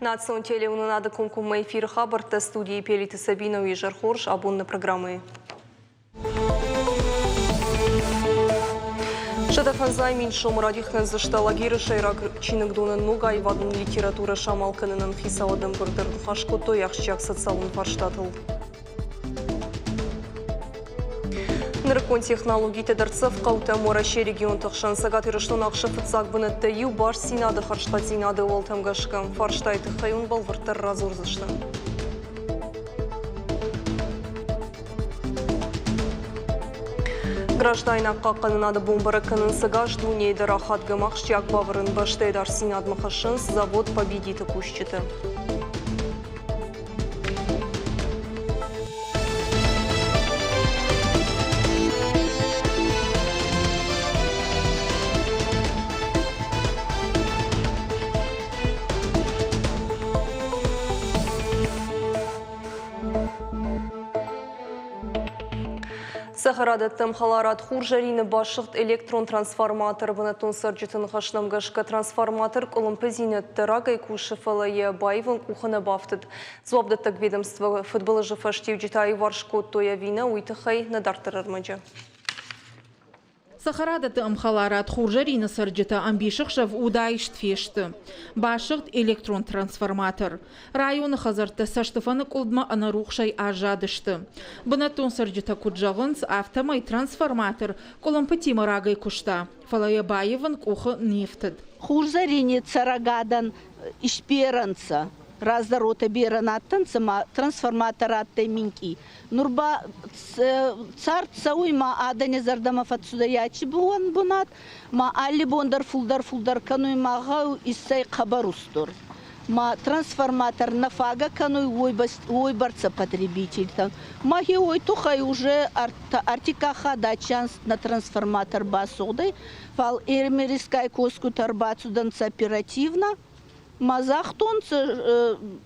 Национ телеуынынады комкоммӕ эфиры хабӕрттӕ студийы Пелиты Сабина у изӕр хорз абонны программӕйы. 150 000 сомы радих кӕндзысты Алагиры сӕйраг чиныгдоны ног аивадон литературӕ самал кӕнынӕн хицауады ӕмбырды ныхас кодтой ахсджиаг социалон фарстатыл. Нырыккон технологитӕ дӕрддзӕф хъӕутӕм Уӕрӕсейы регионты хсӕн Цӕгат Ирыстон ахсы фыццаг бынӕттӕ иу бастдзинады хӕрзхъӕддзинады ӕууӕлтӕм гӕсгӕ. Фарстайы тыххӕй уын бӕлвырддӕр радзурдзысты. Граждайнаг хъахъхъӕнынады бон бӕрӕг кӕнынц ӕгас дунейы дӕр ахадгӕ ахсджиаг бавӕрын бӕстӕйы ӕдасдзинадмӕ хӕссынц завод Победит-ы кусджытӕ. Цӕхӕрадӕттӕм хӕларад Хурзӕрины басыгъд электрон трансформатор. Бынӕттон цӕрджыты ныхӕстӕм гӕсгӕ трансформатор къуылымпыдзинӕдтӕ рагӕй кусы, фӕлӕ йӕ баивын къухы нӕ бафтыд. Дзуапдӕттӕг ведомство фыдбылызы фӕстиуджытӕ аиуварс кодтой ӕви нӕ, уый тыххӕй нӕ дарддӕр ӕрмӕджы. Цӕхӕрадӕтты ӕмхӕларад Хурзӕрины цӕрджытӕ ӕмбисӕхсӕв удаист фесты. Басыгъд электрон трансформатор. Районы хӕдзӕрттӕ цӕстыфӕныкъуылдмӕ ӕнӕрухсӕй аззадысты. Бынӕттон цӕрджытӕ куыд зӕгъынц, афтӕмӕй трансформатор къуылымпытимӕ рагӕй куыста, фӕлӕ йӕ баивын къухы не фтыд. Хурзӕрини цӕрӕг адӕн исберӕнцӕ. Раздӕр уотӕ берӕ нӕ адтӕнцӕ, ма трансформатор адтӕй минкъий. Нур ба цард цӕуй ма адӕни зӕрдӕмӕ фӕццудӕй ачи бунат, ма алли бон дӕр фулдӕр-фулдӕр кӕнуй ма гъӕу иссӕй хъӕбӕр устур. Ма трансформатор нӕ фагӕ кӕнуй уойбӕрцӕ потребительтӕн. Ма хе уой туххӕй уже ӕртиккаг хадачанс на трансформатор басугъдӕй, фал Эрмерискай косгутӕ ӕрбацудӕнцӕ оперативно, Ма загътонцӕ,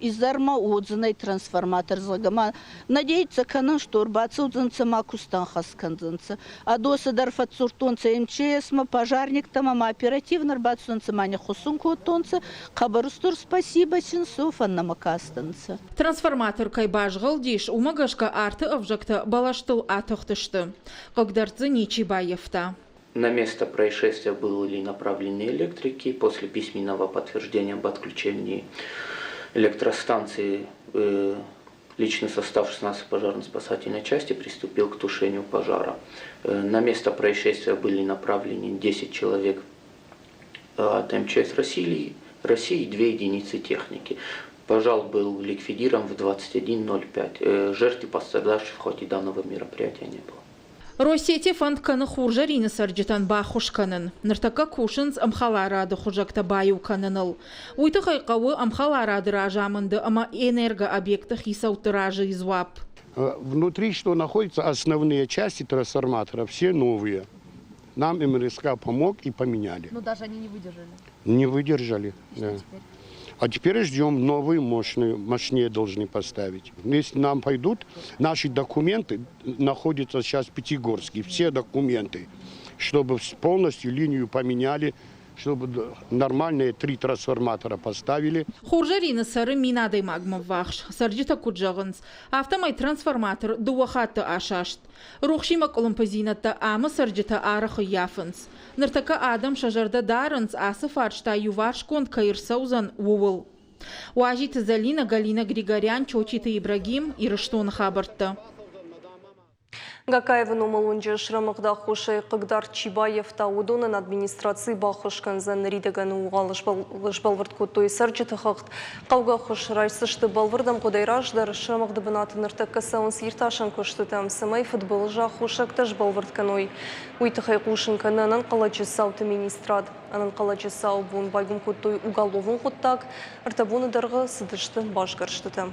изӕрмӕ уодзӕнӕй трансформатор, зӕгъгӕ, ма надеяться кӕнӕн, што ӕрбацӕудзӕнцӕ ма кустӕн хӕс кӕндзӕнцӕ. Ӕдосӕ дӕр фӕдздзурдтонцӕ МЧС-мӕ, пожарниктӕмӕ ма оперативно ӕрбацудӕнцӕ ма ниххуссун кодтонцӕ. Хъӕбӕр устур спасибо син со фӕннӕмӕ кастӕнцӕ. Трансформатор кӕй базгъӕлдис, уымӕ гӕсгӕ арты ӕвзӕгтӕ бӕлӕстыл атахтысты. Хъыгдард дзы ничи баййӕфта. На место происшествия были направлены электрики. После письменного подтверждения об отключении электростанции личный состав 16 пожарно-спасательной части приступил к тушению пожара. На место происшествия были направлены 10 человек от МЧС России, России и 2 единицы техники. Пожар был ликвидирован в 21.05. Жертв и пострадавших в ходе данного мероприятия не было. Россети фӕнд кӕны Хурзӕрины цӕрджытӕн баххуыс кӕнын. Ныртӕккӕ кусынц ӕмхӕларады хуызӕгтӕ баиу кӕныныл. Уый тыххӕй хъӕуы ӕмхӕларады разамынды ӕмӕ энергообъектты хицӕутты разыйы дзуапп. Внутри что находятся основные части трансформатора, все новые. Нам МРСК помог и поменяли. Но даже они не выдержали? Не выдержали, И да. что теперь? А теперь ждем новые мощные, мощнее должны поставить. Если нам пойдут, наши документы находятся сейчас в Пятигорске, все документы, чтобы полностью линию поменяли, чтобы нормальные три трансформатора поставили. Хурзӕрины цӕры 1000 адӕймагмӕ ввахс. Цӕрджытӕ куыд зӕгъынц, афтӕмӕй трансформатор дыууӕ хатты асаст. Рухсимӕ къуылымпыдзинӕдтӕ амы цӕрджытӕ арӕх ӕййафынц. Ныртӕккӕ адӕм сӕ зӕрдӕ дарынц, ацы фарста иуварсгонд кӕй ӕрцӕудзӕн, ууыл. Уазиты Зӕлинӕ, Галина Григорян, Чочиты Ибрагим, Ирыстоны хабӕрттӕ. Гакаевы номыл уынджы срӕмыгъд аххосӕй хъыгдард чи баййӕфта, уыдонӕн администраци баххуыс кӕндзӕн ныридӕгӕн угъал сбӕлвырд кодтой цӕрджыты хыгъд. Хъӕугӕ ӕххуыс райсдзысты бӕлвырд ӕмгъуыдӕй раздӕр. Срӕмыгъды бынаты ныртӕккӕ цӕуынц иртасӕн куыстытӕ, цӕмӕй фыдбылызы аххосӕгтӕ сбӕлвырд кӕной. Уый тыххӕй хъусын кӕны ӕнӕнхъӕлӕджы цауты министрад. Ӕнӕнхъӕлӕджы цауы бон байгом кодтой уголовон хъуыддаг. Ӕртӕ боны дӕргъы цыдысты басгӕрстытӕ.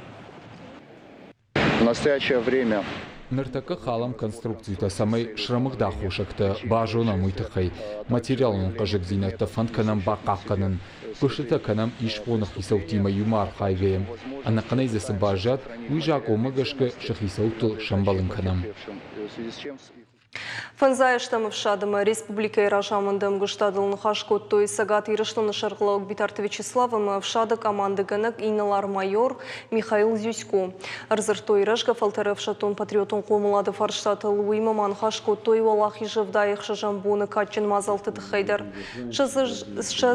В настоящее время Ныртӕккӕ халӕм конструкцитӕ, цӕмӕй срӕмыгъд аххосӕгтӕ базонӕм, уый тыххӕй. Материалон хъызыгдзинӕдтӕ фӕнд кӕнӕм бахъахъхъӕнын. Куыстытӕ кӕнӕм исбоны хицӕуттимӕ иумӕ архайгӕйӕ. Ӕнӕхъӕнӕй дзы цы баззад, уый закъонмӕ гӕсгӕ сӕ хицӕуттыл сӕмбӕлын кӕнӕм. Фӕндзай ӕстӕм ӕфсадымӕ республикӕйы разамынды ӕмгуыстадыл ныхас кодтой Цӕгат Ирыстоны сӕргълӕууӕг Битарты Вячеслав ӕмӕ ӕфсады къамандыгӕнӕг инӕлар-майор Михаил Зюсько. Ӕрдзырдтой рӕзгӕ фӕлтӕры ӕфсӕддон-патриотон хъомылады фарстатыл, уыимӕ ма ныхас кодтой Уӕлахизы 76-ӕм боны кадджын мадзӕлтты тыххӕй дӕр. Сӕ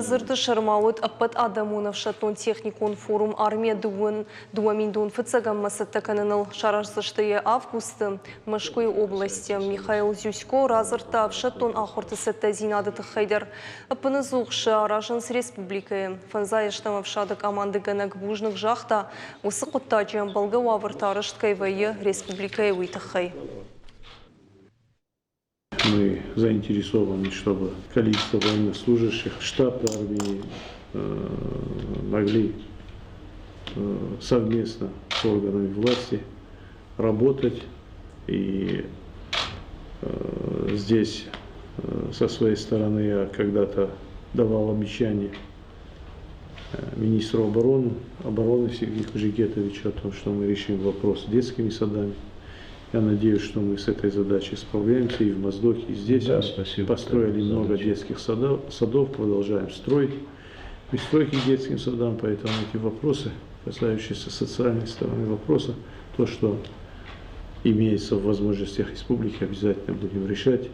дзырды сӕрмӕ уыд ӕппӕтадӕмон ӕфсӕддон-техникон форум «Армия 2000 фыццӕгӕммӕ цӕттӕ кӕныныл сараздзысты йӕ августы Мӕскуыйы областы Михаил Зюсько радзырдта ӕфсӕддон ахуырты цӕттӕдзинады тыххӕй дӕр. Ӕппынӕдзух сӕ аразынц республикӕйы. Фӕндзай ӕстӕм ӕфсады къамандыгӕнӕг бузныг загъта, уыцы хъуыддаджы ӕмбӕлгӕ уавӕртӕ арӕзт кӕй вӕййы республикӕйы, уый тыххӕй. Мы заинтересованы, чтобы количество военнослужащих штаб армии могли совместно с органами власти работать. И здесь со своей стороны я когда-то давал обещание министру обороны Сергею Жигетовичу о том, что мы решим вопрос с детскими садами. Я надеюсь, что мы с этой задачей справляемся и в Моздоке, и здесь. Да, спасибо. Построили много детских садов, продолжаем строить пристройки к детским садам, поэтому эти вопросы, касающиеся социальной стороны вопроса, то, что имеется в возможностях республики, обязательно будем решать.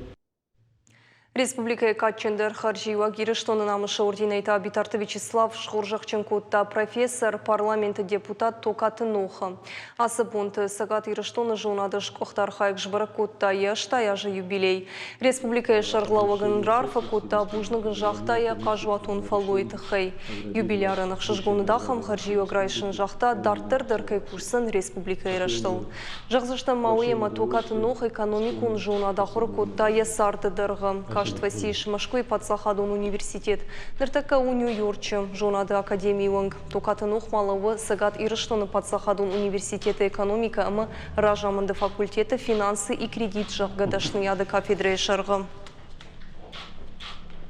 Республикӕйы кадджындӕр хӕрзиуӕг Ирыстоны намысы орденӕй та Битарты Вячеслав схорзӕхджын кодта профессор, парламенты депутат Токаты Нохы. Ацы бонты Цӕгат Ирыстоны зонады сгуыхт архайӕг сбӕрӕг кодта йӕ 80 азы юбилей. Республикӕйы сӕргълӕууӕг ын раарфӕ кодта, бузныг ын загъта йӕ хъазуатон фӕллойы тыххӕй. Юбилярӕн ӕхсызгон уыд ахӕм хӕрзиуӕг райсын, загъта, дарддӕр дӕр кӕй кусдзӕн республикӕйы рӕзтыл. Зӕгъдзыстӕм ма уый, ӕмӕ Токаты Нох экономикон зонад ахуыр кодта йӕ царды дӕргъы. Каст фӕцис Мӕскуыйы паддзахадон университет. Ныртӕккӕ у Нью-Йорчы зонады академийы уӕнг. Токаты Нох ма лӕууы Цӕгат Ирыстоны паддзахадон университеты экономикӕ ӕмӕ разамынды факультеты финансы и кредит, зӕгъгӕ, дӕсныйады кафедрӕйы сӕргъы.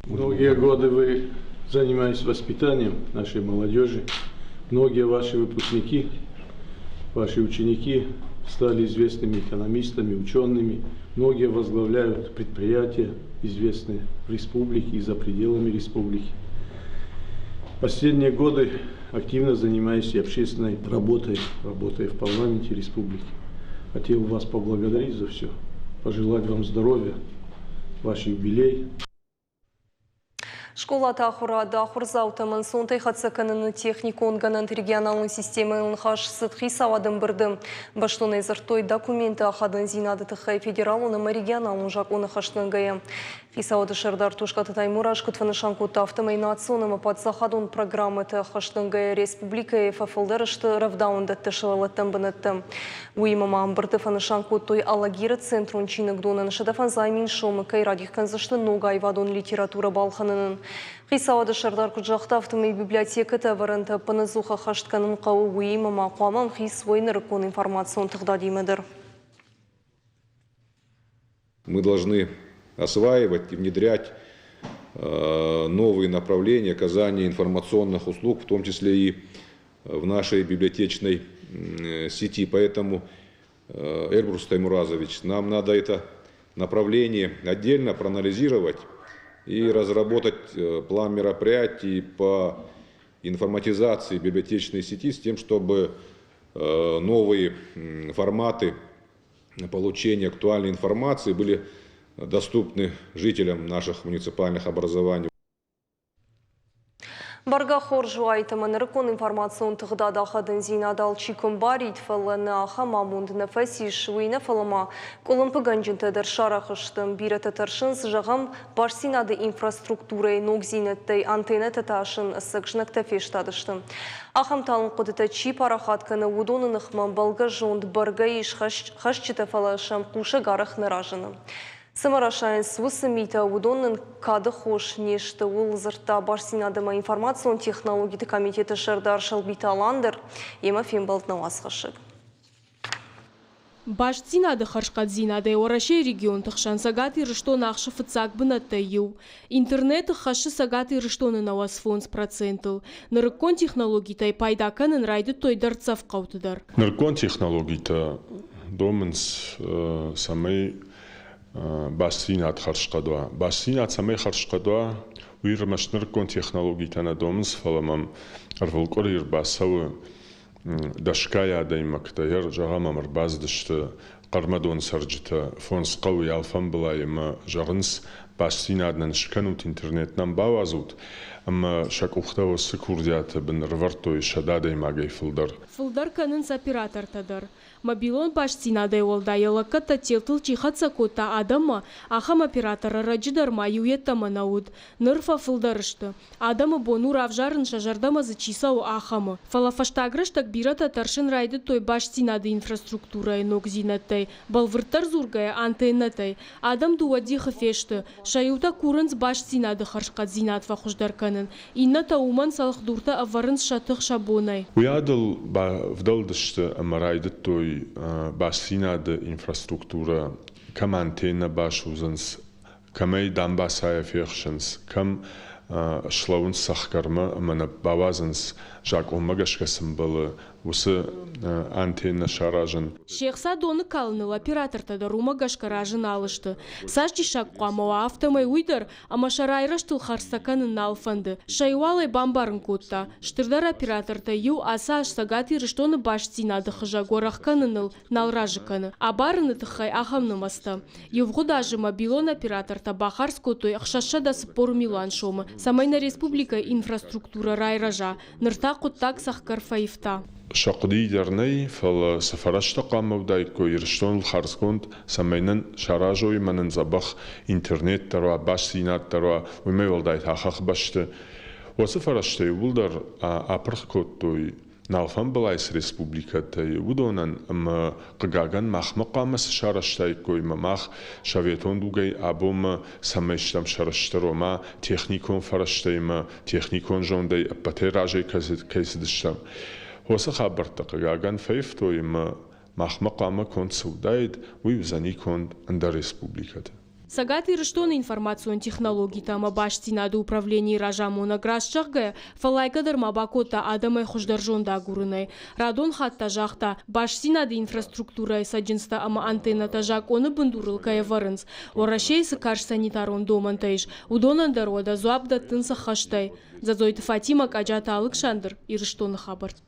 Многие годы вы занимаетесь воспитанием нашей молодежи. Многие ваши выпускники, ваши ученики стали известными экономистами, учеными. Многие возглавляют предприятия, известные в республике и за пределами республики. Последние годы активно занимаюсь и общественной работой, работая в парламенте республики. Хотел вас поблагодарить за все, пожелать вам здоровья, ваш юбилей. Скъолаты ахуырады ахуырдзаутӕм ӕнцонтӕй хӕццӕ кӕныны техникон гӕнӕнты регионалон системӕйыл ныхас цыд хицауады ӕмбырды. Бӕстонӕй дзырдтой документы ахадындзинады тыххӕй федералон ӕмӕ регионалон закъоны хӕстгӕнгӕйӕ. Хицауады сӕрдар Тускъаты Таймураз куыд фӕнысан кодта, афтӕмӕй национ ӕмӕ паддзахадон программӕтӕ ӕххӕстгӕнгӕйӕ республикӕйы фӕфылдӕр сты рӕвдауӕндӕтты сывӕллӕттӕн бынӕттӕ. Уыимӕ ма ӕмбырды фӕнысан кодтой Алагиры центрон чиныгдонӕн 150 000 сомы кӕй радих кӕндзысты ног аивадон литературӕ балхӕнынӕн. Хицауады сӕрдар куыд загъта, афтӕмӕй библиотекӕты ӕвӕрӕнтӕ ӕппынӕдзух ӕххӕст кӕнын хъӕуы, уыимӕ ма хъуамӕ ӕмхиц уой нырыккон информацион тыгъдадимӕ дӕр. Мы должны осваивать и внедрять новые направления оказания информационных услуг, в том числе и в нашей библиотечной сети. Поэтому, Эльбрус Таймуразович, нам надо это направление отдельно проанализировать и разработать план мероприятий по информатизации библиотечной сети с тем, чтобы новые форматы получения актуальной информации были доступны жителям наших муниципальных образований. Бӕргӕ хорз уаид ӕмӕ нырыккон информацион тыгъдады ахадындзинад алчи куы ӕмбарид, фӕлӕ нӕ ахӕм амонд нӕ фӕцис, уый нӕ, фӕлӕ ма къуылымпыгӕнджытӕ дӕр сарӕх сты. Бирӕтӕ тӕрсынц, зӕгъӕм, бастдзинады инфраструктурӕйы ногдзинӕдтӕй антеннӕтӕ тасын ӕцӕг знӕгтӕ фестадысты. Ахӕм талынг хъуыдытӕ чи парахат кӕны, уыдоны ныхмӕ ӕмбӕлгӕ зонд бӕргӕ ис хӕсджытӕ, фӕлӕ сӕм хъусӕг арӕх нӕ разыны. Цӕмӕ расайынц уыцы митӕ, уыдон нын кады хос не сты, ууыл дзырдта бастдзинад ӕмӕ информацион технологиты комитеты сӕрдар Сӕлбиты Алан дӕр. Йемӕ фембӕлд нӕ уацхӕссӕг. Бастдзинады хӕрзхъӕддзинадӕй Уӕрӕсейы регионты хсӕн Цӕгат Ирыстон ахсы фыццаг бынӕттӕй иу. Интернеты хӕссы Цӕгат Ирыстоны 95 процентыл. Нырыккон технологитӕй пайда кӕнын райдыдтой дӕрддзӕф хъӕуты дӕр. Нырыккон технологитӕ домынц, цӕмӕй Бастдзинад хӕрзхъӕд уа. Бастдзинад цӕмӕй хӕрзхъӕд уа, уый ӕрмӕст нырыккон технологитӕ нӕ домынц, фӕлӕ мӕм ӕрвылкъуыри ӕрбацӕуы дӕсгай адӕймӕгтӕ, зӕгъӕм, ӕм ӕрбацыдысты Хъӕрмӕдоны цӕрджытӕ фондз хъӕуы алфӕмбылай ӕмӕ зӕгъынц, бастдзинад нын скӕнут, интернет нӕм бауадзут, ӕмӕ сӕ къухтӕ уыцы курдиаты бын ӕрывӕрдтой 100 адӕймагӕй фылдӕр. Фылдӕр кӕнынц оператортӕ дӕр. Мобилон бастдзинадӕй уӕлдай йӕ лӕггӕдтӕ телтыл чи хӕццӕ кодта адӕммӕ, ахӕм оператор ӕрӕджы дӕр ма иу йеддӕмӕ нӕ уыд. Ныр фӕфылдӕр сты. Адӕмы бон у равзарын, сӕ зӕрдӕмӕ дзы чи цӕуы, ахӕмы. Фӕлӕ фӕстаг рӕстӕг бирӕтӕ тӕрсын райдыдтой бастдзинады инфраструктурӕйы ногдзинӕдтӕй, бӕлвырддӕр дзургӕйӕ, антеннӕтӕй. Адӕм дыууӕ дихы фесты. Сӕ иутӕ курынц бастдзинады хӕрзхъӕддзинад фӕхуыздӕр кӕнын, иннӕтӕ уымӕн цӕлхдуртӕ ӕвӕрынц сӕ тых сӕ бонӕй. Уыйадыл бавдӕлдысты ӕмӕ райдыдтой бастдзинады инфраструктурӕ, кӕм антеннӕ басудзынц, кӕмӕй дамбацайӕ фехсынц, кӕм слӕууынц цӕхгӕрмӕ ӕмӕ нӕ бауадзынц, закъонмӕ гӕсгӕ цы мбӕлы, уыцы антеннӕ саразын. Се хца доны калыныл оператортӕ дӕр уымӕ гӕсгӕ разы нал сты. Цас диссаг хъуамӕ уа, афтӕмӕй уый дӕр, ӕмӕ сӕ райрӕзтыл хӕрдзтӕ кӕнын нал фӕнды. Сӕ иу ӕй бамбарын кодта, стырдӕр оператортӕй иу ацы аз Цӕгат Ирыстоны бастдзинады хызӕг уӕрӕх кӕныныл нал разы кӕны. Абарыны тыххӕй ахӕм нымӕцтӕ. Ивгъуыд азы мобилон оператортӕ бахардз кодтой 640 милуан сомы, цӕмӕй нӕ республикӕйы инфраструктурӕ райрӕза. Ныр та хъуыддаг цӕхгӕр фӕивта. Сӕ хъуыдыйы дӕр нӕй, фӕлӕ цы фӕрӕзтӕ хъуамӕ уыдаиккой Ирыстоныл хардзгонд, цӕмӕй нын саразой ӕмӕ нын дзӕбӕх интернет дӕр уа, бастдзинад дӕр уа, уымӕй уӕлдай та хӕхбӕсты. Уыцы фӕрӕзтӕ иууылдӕр апырх кодтой алфамбылай цы республикӕтӕй, уыдонӕн ӕмӕ, хъыгагӕн, махмӕ хъуамӕ цы сарӕзтаиккой ӕмӕ мах советон дугӕй абонмӕ цӕмӕй стӕм сӕрыстыр, ома техникон фӕрӕзтӕй ӕмӕ техникон зондӕй ӕппӕтӕй разӕй кӕй цыдыстӕм. Уыцы хабӕрттӕ, хъыгагӕн, фӕивтой ӕмӕ махмӕ хъуамӕ конд цы уыдаид, уый уыдзӕни конд ӕндӕр республикӕты. Цӕгат Ирыстоны информацион технологитӕ ӕмӕ бастдзинады управленийы разамонӕг раст зӕгъгӕйӕ, фӕллайгӕ дӕр ма бакодта адӕмӕй хуыздӕр зонд агурынӕй. Радон хатт та загъта, бастдзинады инфраструктурӕйы цӕджындзтӕ ӕмӕ антеннӕтӕ закъоны бындурыл кӕй ӕвӕрынц, Уӕрӕсейы цы карз санитарон домӕнтӕ ис, уыдонӕн дӕр уӕдӕ дзуапп дӕттынц ӕххӕстӕй. Дзӕдзойты Фатимӕ, Къаджаты Алыксандр, Ирыстоны хабӕрттӕ.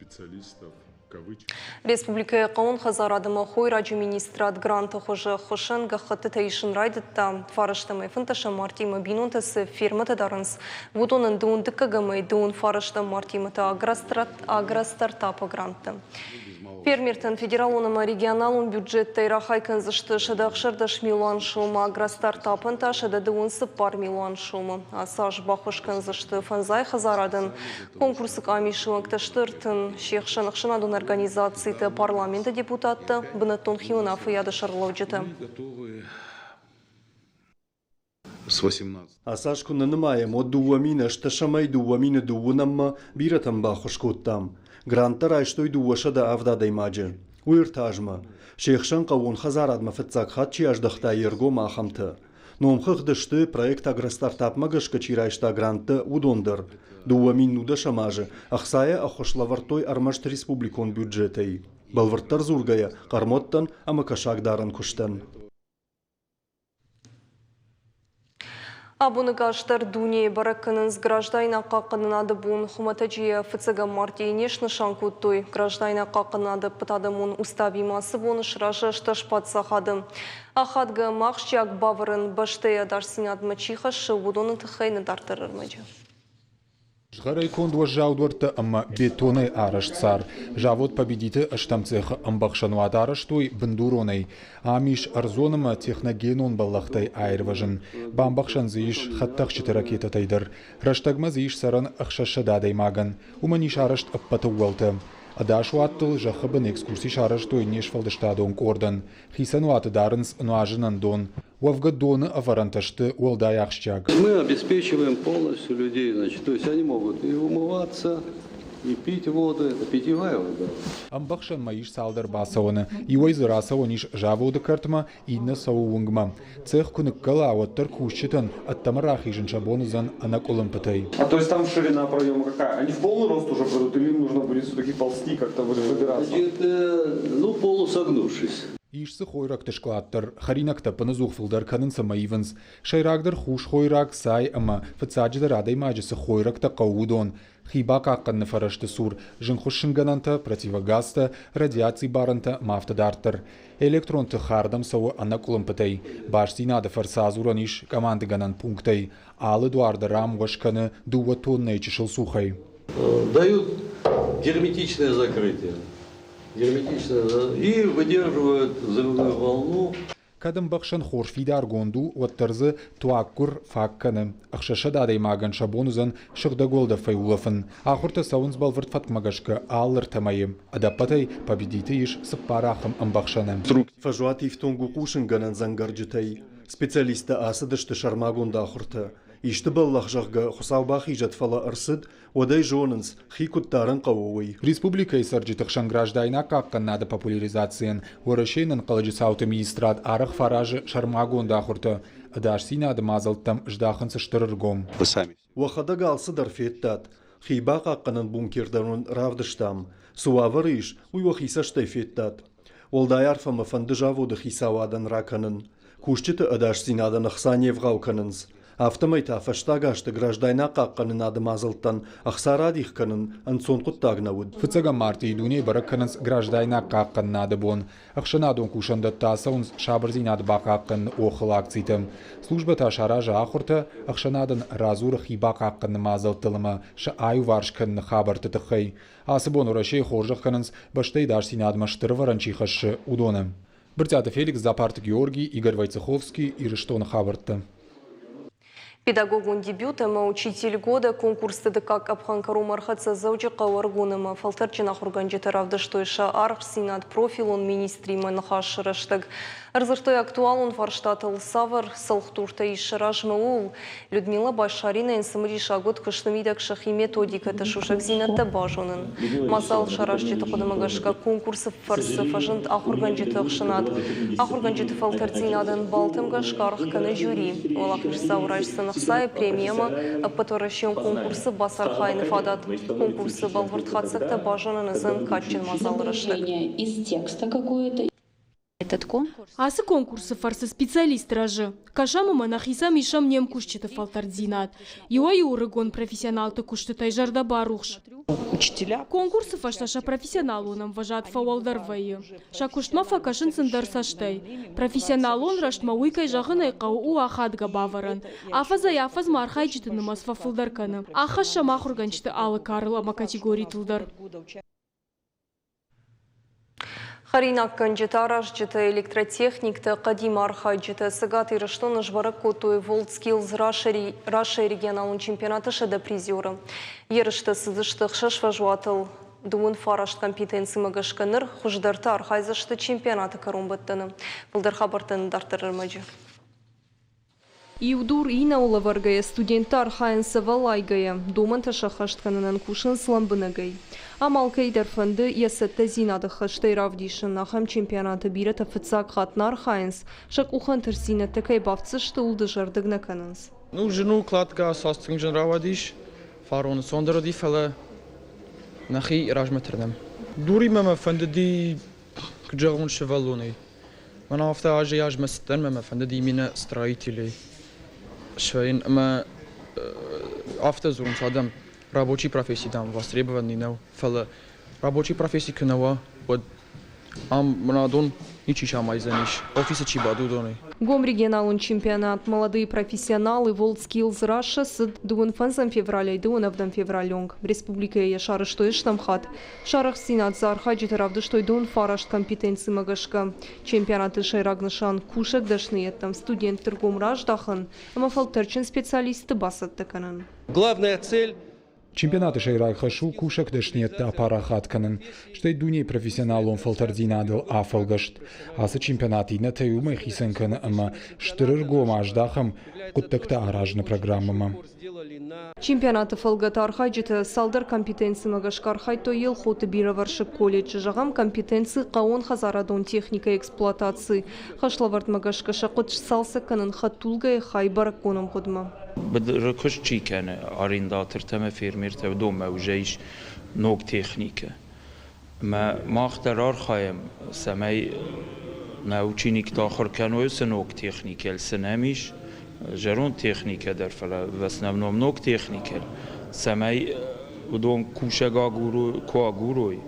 Республикӕйы хъӕууон хӕдзарады ӕмӕ хойраджы министрад гранты хуызы ӕххуысӕн гӕххӕттытӕ исын райдыдта. Фарӕстӕм фынддӕсӕм мартъимӕ бинонтӕ цы фермӕтӕ дарынц, уыдонӕн дыууын дыккӕгӕм дыууын фарӕстӕм мартъимӕ та агростартапы гранттӕ. Фермертӕн федералон ӕмӕ регионалон бюджеттӕй рахай кӕндзысты 116 милуан сомы, агростартапӕн та 124 милуан сомы. Ацы аз баххуыс кӕндзысты фӕндзай хӕдзарадӕн. Конкурсы къамисы уӕнгтӕ сты ӕртын, се хсӕн ӕхсӕнадон организациты, парламенты депутаттӕ, бынӕттон хиуынаффӕйады сӕргълӕуджытӕ. Ацы аз куы нӕ нымайӕм, уӕд 2000 ӕстдӕсӕмӕй 2000 дыууынӕммӕ бирӕтӕн баххуыс кодтам. Гранттӕ райстой 207 адӕймаджы. Уый ӕртӕ азмӕ. Се хсӕн хъӕууон хӕдзарадмӕ фыццаг хатт чи аздӕхта йе ргом, ахӕмтӕ. Номхыгъды сты, проект Агростартап-мӕ гӕсгӕ чи райста гранттӕ, уыдон дӕр. 2019 азы ӕхцайӕ ӕххуыс лӕвӕрдтой ӕрмӕст республикон бюджетӕй. Бӕлвырддӕр дзургӕйӕ, хъӕрмуӕттӕн ӕмӕ кӕсагдарӕн куыстӕн. Абоны кӕстӕр дунейы бӕрӕг кӕнынц граждайнаг хъахъхъӕнынады бон. Хуымӕтӕджы йӕ фыццӕгӕм мартъийы не снысан кодтой. Граждайнаг хъахъхъӕнынады ӕппӕтадӕмон уставимӕ ацы боны сразы ӕстдӕс паддзахады. Ахадгӕ ӕмӕ ахсджиаг бавӕрӕн бӕстӕйы ӕдасдзинадмӕ чи хӕссы, уыдоны тыххӕй нӕ дарддӕр ӕрмӕджы. Згъӕрӕй конд уӕззау дуӕрттӕ ӕмӕ бетонӕй арӕзт цар. Завод Победиты ӕстӕм цехы ӕмбӕхсӕнуат арӕзтой бындуронӕй. Ам ис ӕрдзон ӕмӕ техногенон бӕллӕхтӕй аирвӕзын. Бамбӕхсӕн дзы ис хӕдтӕхджыты ракетӕтӕй дӕр. Рӕстӕгмӕ дзы ис цӕрӕн 600 адӕймагӕн. Уымӕн ис арӕзт ӕппӕт ӕууӕлтӕ. Ӕдас уаттыл зӕххы бын экскурси сарӕзтой не сфӕлдыстадон къордӕн. Хицӕн уаты дарынц нуазынӕн дон. Уӕвгӕ доны ӕвӕрӕнтӕ сты уӕлдай ахсджиаг. Мы обеспечиваем полностью людей, значит, то есть они могут и умываться, и пить воду, это питьевая вода. Ӕмбӕхсӕнмӕ ис цалдӕр бацӕуӕны. Иуӕй дзы рацӕуӕн ис заводы кӕртмӕ, иннӕ цӕуы уынгмӕ. Цех куы ныккӕла, уӕддӕр кусджытӕн ӕддӕмӕ рахизын сӕ бон уыдзӕн ӕнӕкъуылымпытӕй. А то есть там ширина проема какая? Они в полный рост уже пройдут или им нужно будет все-таки ползти, как-то выбираться? Значит, ну, полусогнувшись. Ис дзы хойрӕгты скълад дӕр, хӕринӕгтӕ ӕппынӕдзух фылдӕр кӕнынц ӕмӕ ивынц. Сӕйрагдӕр хус хойраг, цай ӕмӕ, фыццаджыдӕр адӕймаджы цы хойрӕгтӕ хъӕуы, уыдон. Хи бахъахъхъӕныны фӕрӕзты цур зынгхуыссынгӕнӕнтӕ, противогазтӕ, радиаци барӕнтӕ ӕмӕ афтӕ дарддӕр. Электрон тых ардӕм цӕуы ӕнӕкъуылымпытӕй. Бастдзинады фӕрцы адзурӕн ис командыгӕнӕн пунктӕй. Алы дуар дӕр ам уӕз кӕны дыууӕ тоннӕйы чысыл цухӕй. Дают герметичное закрытие. Герметично и выдерживают взрывную волну. Кӕд ӕмбӕхсӕн хорз фидаргонд у, уӕддӕр дзы туаггуыр фаг кӕны. 600 адӕймагӕн сӕ бон уыдзӕн сыгъдӕг уӕлдӕфӕй улӕфын. Ахуыртӕ цӕуынц бӕлвырд фӕткмӕ гӕсгӕ алы ӕртӕ мӕйы. Ӕдӕппӕтӕй Победиты ис цыппар ахӕм ӕмбӕхсӕны. Фӕзуат ифтонг у хъусынгӕнӕн дзӕнгӕрджытӕй. Специалисттӕ ацыдысты сӕрмагонд ахуыртӕ. Исты бӕллӕх, зӕгъгӕ, Хуыцау бахизӕд, фӕлӕ ӕрцыд, уӕд ӕй зонынц, хи куыд дарын хъӕуы, уый. Республикӕйы цӕрджыты хсӕн граждайнаг хъахъхъӕнынады популяризацийӕн Уӕрӕсейы ӕнӕнхъӕлӕджы цауты министрад арӕх фӕразы сӕрмагонд ахуыртӕ. Ӕдасдзинады мадзӕлттӕм здахынц стыр ӕргом. Уӕхӕдӕг алцыдӕр федтат. Хи бахъахъхъӕнӕн бункер дӕр уын равдыстам. Цы уавӕры ис, уый уӕхи цӕстӕй федтат. Уӕлдай арфӕ мӕ фӕнды заводы хицауадӕн ракӕнын. Кусджыты ӕдасдзинадӕн ӕхца не вгъау кӕнынц. Афтӕмӕй та фӕстаг азты граждайнаг хъахъхъӕнынады мадзӕлттӕн ӕхца радих кӕнын ӕнцон хъуыддаг нӕ уыд. Фыццӕгӕм мартъийы дунейы бӕрӕг кӕнынц граждайнаг хъахъхъӕнынады бон. Ӕхсӕнадон кусӕндӕттӕ ацӕуынц сабырдзинад бахъахъхъӕныны охыл акцитӕ. Службӕтӕ саразы ахуыртӕ, ӕхсӕнадӕн радзуры хи бахъахъхъӕныны мадзӕлттыл ӕмӕ сӕ аиуварс кӕныны хабӕртты тыххӕй. Ацы бон Уӕрӕсейы хорзӕх кӕнынц, бӕстӕйы ӕдасдзинадмӕ стыр ӕвӕрӕн чи хӕссы, уыдоны. Брытъиаты Феликс, Дзапарты Георгий, Игорь Войцеховский, Ирыстоны хабӕрттӕ. Педагогон дебют ӕмӕ Учитель года конкурсты дыккаг къӕпхӕн кӕронмӕ ӕрхӕццӕ Дзӕуджыхъӕуы ӕргон ӕмӕ фӕлтӕрдджын ахуыргӕнджытӕ равдыстой сӕ аргъдзинад профилон министримӕ ныхасы рӕстӕг. Ӕрдзырдтой актуалон фарстатыл, цавӕр цӕлхдуртӕ ис сӕ размӕ, ууыл. Людмила Башаринайӕн цымыдисаг уыд куысты мидӕг сӕхи методикӕты сусӕгдзинӕдтӕ базонын. Мадзал саразджыты хъуыдымӕ гӕсгӕ конкурсы фӕрцы фӕзынд ахуыргӕнджыты ӕхсӕнад. Ахуыргӕнджыты фӕлтӕрддзинадӕн баллтӕм гӕсгӕ аргъ кӕны жюри. Уӕлахиздзау райсдзӕн ӕхцайы преми ӕмӕ ӕппӕтуӕрӕсеон конкурсы бацархайыны фадат. Конкурсы бӕлвырд хатдзӕгтӕ базонын уыдзӕн кадджын мадзалы рӕстӕг. Ацы конкурсы фӕрцы специалист рӕзы. Кӕсӕм ӕмӕ нӕхицӕн исӕм не мкусджыты фӕлтӕрддзинад. Иуӕй-иу ӕрыгон профессионалты куыстытӕй зӕрдӕ барухс. Конкурсы фӕстӕ сӕ профессионалон ӕмвӕзад фӕуӕлдӕр вӕййы. Сӕ куыстмӕ фӕкӕсынц ӕндӕр цӕстӕй. Профессионалон рӕзтмӕ уый, кӕй зӕгъын ӕй хъӕуы, у ахадгӕ бавӕрӕн. Афӕдзӕй-афӕдзмӕ архайджыты нымӕц фӕфылдӕр кӕны. Аххӕссӕм ахуыргӕнджыты алы карыл ӕмӕ категоритыл дӕр. Хӕринаггӕнджытӕ, аразджытӕ, электротехниктӕ, хъӕдимӕ архайджытӕ Цӕгат Ирыстоны сбӕрӕг кодтой WorldSkills Russia регионалон чемпионаты 100 призеры. Ерыстӕ цыдысты ӕхсӕз фӕзуатыл. Дыууын фараст компетенцимӕ гӕсгӕ ныр хуыздӕртӕ архайдзысты чемпионаты кӕронбӕттӕны. Фылдӕр хабӕрттӕ дарддӕр ӕрмӕджы. Иу дур иннӕуыл ӕвӕргӕйӕ студенттӕ архайынц ӕвӕллайгӕйӕ, домӕнтӕ сӕххӕст кӕнынӕн кусынц лӕмбынӕгӕй. Ам алкӕй дӕр фӕнды йӕ цӕттӕдзинад ӕххӕстӕй равдисын. Ахӕм чемпионаты бирӕтӕ фыццаг хатт нӕ архайынц, сӕ къухы ӕнтыстдзинӕдтӕ кӕй бафтдзысты, ууыл дызӕрдыг нӕ кӕнынц. Ну, зын у, кладка цас тынг зын рауадис. Фарон ӕнцондӕр уыди, фӕлӕ нӕхи размӕ тырнӕм. Дуримӕ мӕ фӕндыди, куыд зӕгъон, сывӕллонӕй. Мӕн афтӕ азӕй-азмӕ цыдтӕн ӕмӕ мӕ фӕндыд именно строителей свӕййын ӕмӕ афтӕ дзурынц адӕм, рабочий професси, дам, востребованный нӕу, фӕлӕ рабочий професси куы нӕ уа, уӕд ам мӕнӕ ничи самайдзӕнис, офисы чи бады, уыдонӕй. Гом регионалон чемпионат «Молодые профессионалы» WorldSkills Russia цыд дыууын фӕндзӕм февралӕй дыууын ӕвдӕм февралы онг. Республикӕйы йӕ сарӕзтой стӕм хатт. Сарӕхстдзинад дзы архайджытӕ равдыстой дон фараст компетенцимӕ гӕсгӕ. Чемпионаты сӕйраг нысан – кусӕг дӕсныйӕдтӕм студентты ргом раздахын ӕмӕ фӕлтӕрдджын специалистты бацӕттӕ кӕнын. Главная цель Чемпионаты сӕйраг хӕс у кусӕг дӕсныйӕдтӕ апарахат кӕнын, стӕй дунейы профессионалон фӕлтӕрддзинадыл афӕлгӕст. Ацы чемпионат иннӕтӕй уымӕй хицӕн кӕны ӕмӕ стыр ӕргом аздахӕм хъуыддӕгтӕ аразыны программӕмӕ. Чемпионаты фӕлгӕты архайджытӕ цалдӕр компетенцимӕ гӕсгӕ архайдтой Елхоты бирӕвӕрсыг колледжы, зӕгъӕм, компетенци хъӕууонхӕдзарадон техникӕйы эксплуатаци. Хӕслӕвӕрдмӕ гӕсгӕ сӕ хъуыд сцалцӕг кӕнын хӕдтулгӕйы хай бӕрӕггон ӕмгъуыдмӕ. Быдыры куыст чи кӕны, арендатортӕ ӕмӕ фермертӕ, уыдонмӕ уже ис ног техникӕ. Ӕмӕ мах дӕр архайӕм, цӕмӕй Нӕ ученикты ахуыр кӕной уыцы ног техникӕйыл, цы нӕм ис, зӕронд техникӕ дӕр, фӕлӕ в основном ног техникӕ, цӕмӕй уыдон кусӕг куы агурой,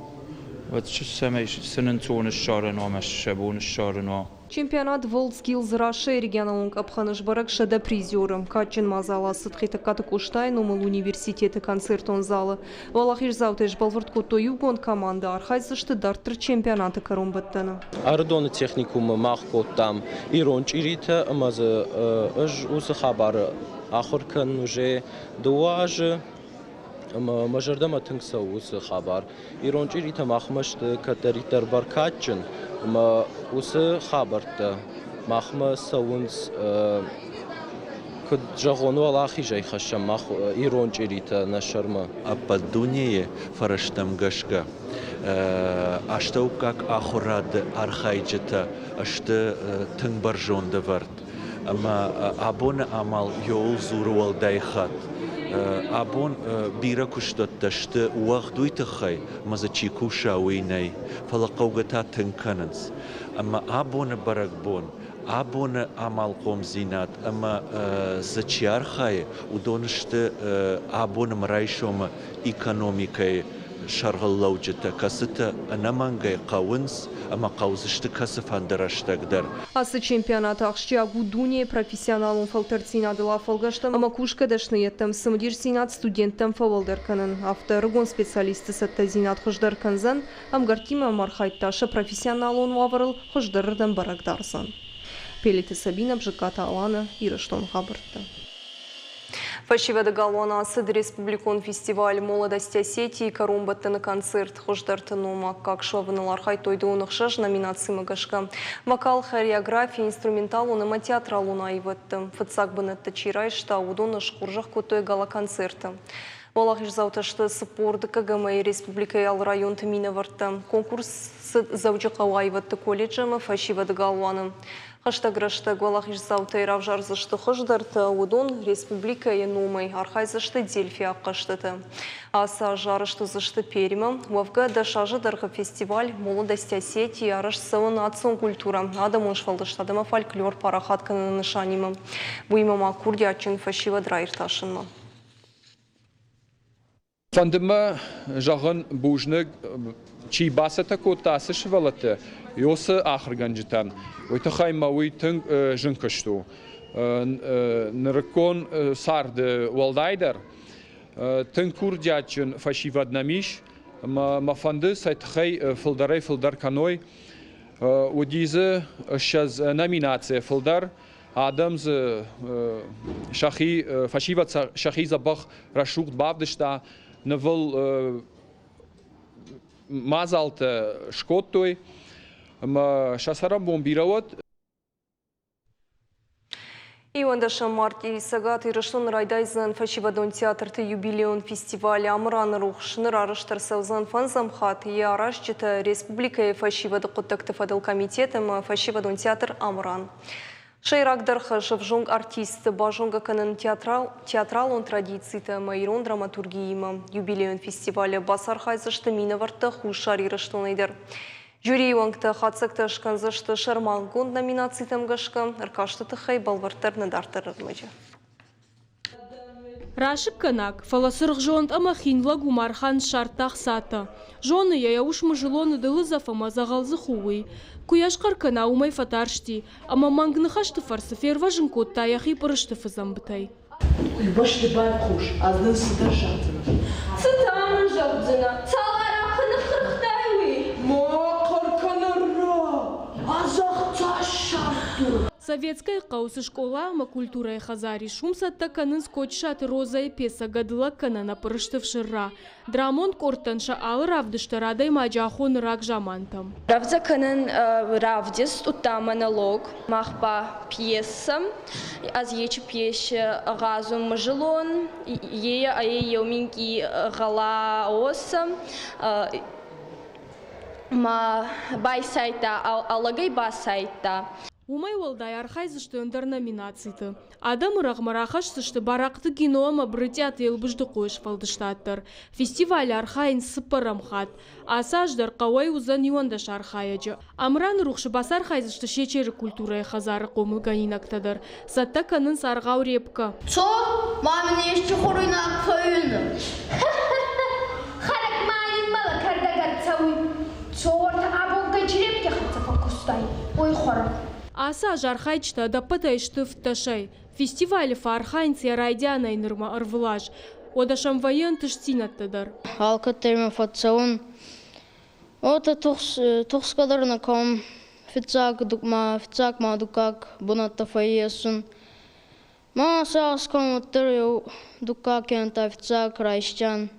уӕд цӕмӕй сын ӕнцон ссарын уа ӕмӕ сӕ бон ссарын уа. Чемпионат WorldSkills Russia регионалон къӕпхӕны сбӕрӕг 100 призеры. Кадджын мадзал ацыд Хетӕгкаты Къостайы номыл университеты концертон залы. Уӕлахиздзаутӕ сбӕлвырд кодтой иугонд командӕ, архайдзысты дарддӕр чемпионаты кӕронбӕттӕны. Ӕрыдоны техникумы мах кодтам ирон чъиритӕ ӕмӕ дзы ӕз уыцы хабары ахуыр кӕнын уже дыууӕ азы. Ӕмӕ мӕ зӕрдӕмӕ тынг цӕуы уыцы хабар. Ирон чъиритӕ махмӕ сты кӕддӕриддӕр бӕркадджын ӕмӕ уыцы хабӕрттӕ махмӕ цӕуынц, куыд зӕгъон, уӕлахизӕй хӕссӕм мах ирон чъиритӕ нӕ сӕрмӕ. Ӕппӕт дунейы фӕрӕзтӕм гӕсгӕ астӕуккаг ахуырады архайджытӕ сты тынг бӕрзонд ӕвӕрд. Ӕмӕ абоны амал иуыл дзуры уӕлдай хатт. Абон бирӕ куыстуӕттӕ сты уӕгъд уый тыххӕй, ӕмӕ дзы чи куса, уый нӕй, фӕлӕ хъӕугӕ та тынг кӕнынц. Ӕмӕ абоны бӕрӕгбон, абоны амалхъомдзинад ӕмӕ дзы чи архайы, уыдон сты абоны райсомы экономикӕйы сӕргълӕуджытӕ, кӕцытӕ ӕнӕмӕнгӕй хъӕуынц ӕмӕ хъӕудзысты кӕцыфӕнды рӕстӕг дӕр. Ацы чемпионат ахсджиаг у дунейы профессионалон фӕлтӕрддзинадыл афӕлгӕстӕм ӕмӕ кусгӕ дӕсныйӕдтӕм цымыдисдзинад студенттӕм фӕуӕлдӕр кӕнын. Афтӕ ӕрыгон специалистты цӕттӕдзинад хуыздӕр кӕндзӕн, ӕмгӕрттимӕ ӕмархайд та сӕ профессионалон уавӕрыл хуыздӕрырдӕм бӕрӕг дардзӕн. Пелиты Сабинӕ, Бжыккаты Алана, Ирыстоны хабӕрттӕ. Фӕсивӕды галуаны ацыд республикон фестиваль «Молодость Осетии» кӕронбӕттӕны концерт. Хуыздӕрты ном аккаг суӕвыныл архайдтой 26 номинацимӕ гӕсгӕ. Вокал, хореографи, инструменталон ӕмӕ театралон аивӕдты. Фыццаг бынӕтты чи райста, уыдоны схорзӕх кодтой гала-концерты. Уӕлахиздзаутӕ сты 42 ӕмӕ республикӕйы алы районты минӕвӕрттӕ. Конкурс цыд Дзӕуджыхъӕуы аивӕдты колледжы ӕмӕ фӕсивӕды галуаны. Хӕстӕг рӕстӕг уӕлахиздзаутӕй равзардзысты хуыздӕртӕ, уыдон республикӕйы номӕй архайдзысты дельфиаг хъӕзтыты. Ацы аз арӕзт уыдзысты Пермы. Уӕвгӕ, 10 азы дӕргъы фестиваль «Молодость Осетии» арӕзт цӕуы национ культурӕ, адӕмон сфӕлдыстад ӕмӕ фольклор парахат кӕныны нысанимӕ. Уыимӕ ма курдиатджын фӕсивӕд раиртасынмӕ. Фӕнды мӕ зӕгъын бузныг, чи бацӕттӕ кодта ацы сывӕллӕтты, уыцы ахуыргӕнджытӕн. Уый тыххӕй мӕ уый тынг зын куыст у. Нырыккон царды уӕлдайдӕр тынг курдиатджын фӕсивӕд нӕм ис, ӕмӕ мӕ фӕнды сӕ тыххӕй фылдӕрӕй-фылдӕр кӕной. Уыди дзы 20 номинацийӕ фылдӕр. Адӕм дзы сӕхи, фӕсивӕд сӕхи дзӕбӕх рӕсугъд бавдыста, нывыл мадзалтӕ скодтой ӕмӕ сӕ цӕрӕнбон бирӕ уӕд. Иуӕндӕсӕм мартъи Цӕгат Ирыстоны райдайдзӕн фӕсивӕдон театрты юбилейон фестиваль Амыраны рухс. Ныр арӕзт ӕрцӕудзӕн фӕндзӕм хатт. Йӕ аразджытӕ республикӕйы фӕсивӕды хъуыддӕгты фӕдыл комитет ӕмӕ фӕсивӕдон театр Амыран. Сӕйрагдӕр хӕс ӕвзонг артистты базонгӕ кӕнын театралон традицитӕ ӕмӕ ирон драматургиимӕ. Юбилейон фестивалы бацархайдзысты минӕвӕрттӕ Хуссар Ирыстонӕй дӕр. Жюрийы уӕнгтӕ хатдзӕгтӕ скӕндзысты сӕрмагонд номинацитӕм гӕсгӕ. Ӕркасты тыххӕй бӕлвырддӕр нӕ дарддӕр ӕрмӕджы. Расыггӕнаг, фӕлӕ цыргъзонд ӕмӕ хин лӕг Умархан ссардта хцатӕ. Зоны йӕ, йӕ ус Мызылоны дылыдзӕф ӕмӕ дзӕгъӕлдзых у, уый. Куы йӕ схъӕр кӕна, уымӕй фӕтарсти, ӕмӕ мӕнг ныхӕсты фӕрцы фервӕзын кодта йӕхи пъырыстыфы дзӕмбытӕй. Уый бӕсты байхъус, ӕз дын цыдӕр зӕгъдзынӕн. Цытӕ мын зӕгъдзынӕ? Цал арахъхъы ныххырхтай, уый? Ма хъӕр кӕн ӕрра! Ӕз ӕхца ссардтон! Советскӕйы хъӕуы цы скъола ӕмӕ культурӕйы хӕдзар ис, уым цӕттӕ кӕнынц Кочысаты Розӕйы пьесӕ «Гӕдылӕг кӕнӕ нӕ пъырыстыф сырра». Драмон къордтӕн сӕ алы равдыст дӕр адӕймаджы ахоны рагзамантӕм. Рӕвдзӕ кӕнын равдыст, удта монолог, мах ба пьесӕ. Ӕз ечи пьесе гъазун мызылон, е ӕй еу минкъий гъӕла уосӕ. Ма байсайдта, алӕгӕй басайдта. Уымӕй уӕлдай архайдзысты ӕндӕр номинациты. Адӕмы рӕгъмӕ рахӕсдзысты Барахъты Гино ӕмӕ Брытъиаты Елбыздыхъойы сфӕлдыстад дӕр. Фестивалы архайынц цыппӕрӕм хатт. Ацы аз дӕр хъӕуӕй уыдзӕн 11 архайӕджы. Амыраны рухсы бацархайдзысты Сечеры культурӕйы хӕдзары хъомылгӕнинӕгтӕ дӕр. Цӕттӕ кӕнынц аргъау Репка. Цо, ма мын исчи хуруйнаг фӕуины. Хӕрӕг ма ниммӕлӕ кӕрдӕг ӕрцӕуй. Цо, уӕртӕ абонгай черепки хӕццӕ фӕккустай, уой хуӕрӕ. Ацы аз архайджытӕ ӕдӕппӕтӕй сты фддӕсӕй. Фестивалы фӕархайынц йӕ райдианӕй нырмӕ ӕрвылаз. Уӕдӕ сӕм вӕййы ӕнтыстдзинӕдтӕ дӕр. Алкӕддӕр мӕ фӕццӕун. Уотӕ тухсгӕ дӕр нӕ кӕнун. Фиццаг ма фиццаг ма дуккаг бунӕттӕ фӕййесун. Ма сагъӕс кӕнун уӕддӕр еу дуккаг кенӕ та фиццаг райсдзӕн.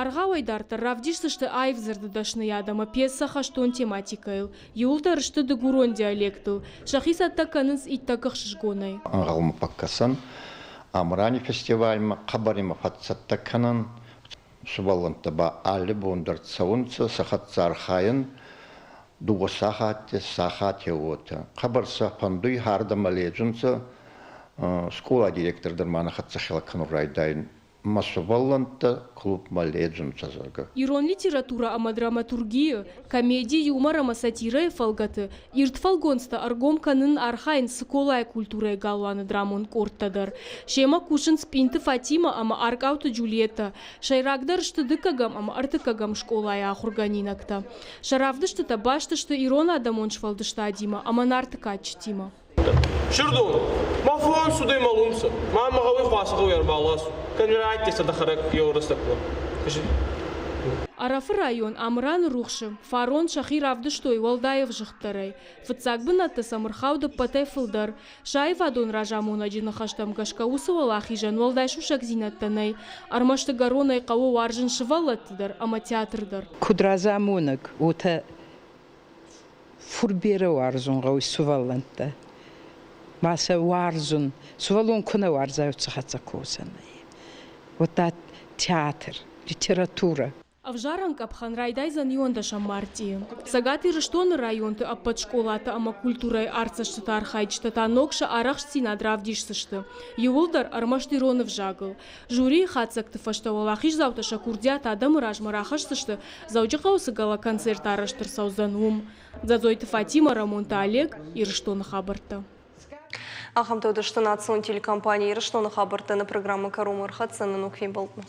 Аргъауӕй дарддӕр равдисдзысты аив дзырды дӕсныйад ӕмӕ пьесӕ хӕстон тематикӕйыл. Иууылдӕр сты дыгурон диалектыл. Сӕхи цӕттӕ кӕнынц иттӕг ӕхсызгонӕй. Ӕнгъӕлмӕ фӕккӕсӕн, Амырани фестивальмӕ хъӕбӕр имӕ фӕццӕттӕ кӕнӕн. Сувӕллӕнттӕ ба алли бон дӕр цӕунцӕ, сӕ хӕццӕ архайӕн дууӕ сахатти, сахати уотӕ. Хъӕбӕр сӕ фӕндуй, ардӕмӕ ледзунцӕ. Скъолай директор дӕр ма нӕ хӕццӕ хилӕ кӕнун райдайун. Мӕ сувӕллӕнттӕ клубмӕ ледзунцӕ, зӕгъгӕ. Ирон литературӕ ӕмӕ драматургийы, комеди, юмор ӕмӕ сатирӕйы фӕлгӕты ирд фӕлгонцтӕ ӕргом кӕнын архайынц Цыколайы культурӕйы галуаны драмон къордтӕ дӕр. Семӕ кусынц Пъинты Фатимӕ ӕмӕ Аркъауты Джульеттӕ. Сӕйрагдӕр сты дыккӕгӕм ӕмӕ ӕртыккӕгӕм скъолайы ахуыргӕнинӕгтӕ. Сӕ равдыстытӕ баст сты ирон адӕмон сфӕлдыстадимӕ ӕмӕ Нарты кадджытимӕ. Сирдон, ма фон судӕй мӕлунцӕ, ма мӕ гъӕуй хуасӕ гъӕуй ӕрбаласу, кӕнӕ сӕдӕ хӕрӕг еу рӕстӕгмӕ. Ӕрӕфы район Амыраны рухсы фарон сӕхи равдыстой уӕлдай ӕвзыгъддӕрӕй. Фыццаг бынӕтты сӕм ӕрхауд ӕппӕтӕй фылдӕр. Сӕ аивадон разамонӕджы ныхӕстӕм гӕсгӕ уыцы уӕлахизӕн уӕлдай сусӕгдзинӕдтӕ нӕй. Ӕрмӕст ӕгӕронӕй хъӕуы уарзын сывӕллӕтты дӕр ӕмӕ театр дӕр. Куд разамонӕг, уотӕ фур берӕ уарзун гъӕуй сувӕллӕнттӕ. Ма сӕ уарзун. Сувӕллон ку нӕ уарза, уӕд сӕ хӕццӕ косӕн ӕй. Уӕдта театр, литературӕ. Ӕвзарӕн къӕпхӕн райдайдзӕн иуӕндӕсӕм мартъийы. Цӕгат Ирыстоны районты ӕппӕт скъолаты ӕмӕ культурӕйы артдзӕстыты архайджытӕ та ног сӕ арӕхстдзинад равдисдзысты. Иууылдӕр ӕрмӕст ирон ӕвзагыл. Жюрийы хатдзӕгты фӕстӕ уӕлахиздзаутӕ сӕ курдиат адӕмы размӕ рахӕсдзысты, Дзӕуджыхъӕуы цы гала-концерт арӕзт ӕрцӕудзӕн, уым. Дзӕдзойты Фатимӕ, Рӕмонты Олег, Ирыстоны хабӕрттӕ. Ахӕмтӕ уыдысты национ телекомпани Ирыстоны хабӕрттӕ нӕ программӕ кӕронмӕ ӕрхӕццӕ нӕ ног фембӕлдмӕ.